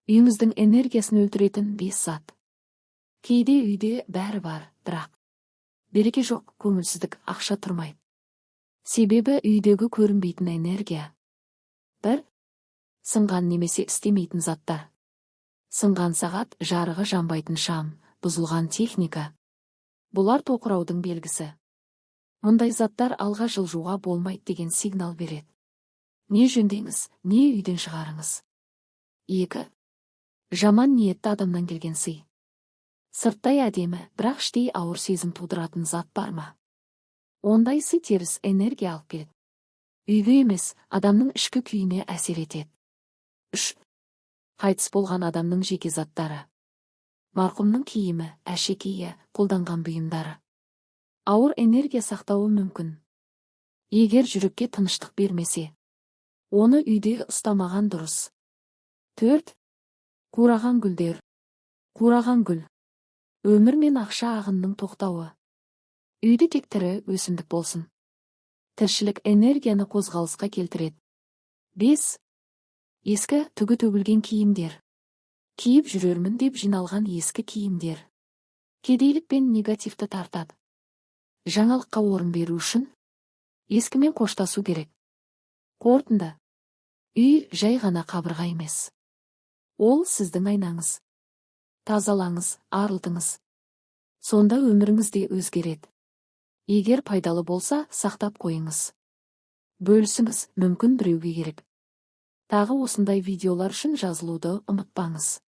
Үйіңіздің энергиясын өлтіретін бес зат. Кейде үйде бәрі бар, бірақ береке жоқ, көңілсіздік, ақша тұрмайды. Себебі үйдегі көрінбейтін энергия. 1. Сынған немесе істемейтін заттар. Сынған сағат, жарығы жанбайтын шам, бұзылған техника. Бұлар тоқыраудың белгісі. Мұндай заттар алға жылжуға болмайды деген сигнал береді. Не жөндеңіз, не үйден шығарыңыз. 2. Жаман ниетті адамнан келген сый. Сырттай әдемі, бірақ іштей ауыр сезім тудыратын зат бар ма? Ондай сый теріс энергия алып келеді. Үйге емес, адамның ішкі күйіне әсер етеді. 3. Қайтыс болған адамның жеке заттары. Марқұмның киімі, әшекейі, қолданған бұйымдары. Ауыр энергия сақтауы мүмкін. Егер жүрекке тыныштық бермесе, оны үйде ұстамаған дұрыс. 4. Қураған гүлдер. Қураған гүл — өмір мен ақша ағынының тоқтауы. Үйде тек тірі өсімдік болсын. Тіршілік энергияны қозғалысқа келтіреді. 5. Ескі, түгі төгілген киімдер. Киіп жүрермін деп жиналған ескі киімдер кедейлік пен негативті тартады. Жаңалыққа орын беру үшін ескімен қоштасу керек. Қорытынды: үй — жай ғана қабырға емес, ол сіздің айнаңыз. Тазалаңыз, арылтыңыз, сонда өміріңіз де өзгереді. Егер пайдалы болса, сақтап қойыңыз, бөлісіңіз, мүмкін, біреуге керек. Тағы осындай видеолар үшін жазылуды ұмытпаңыз.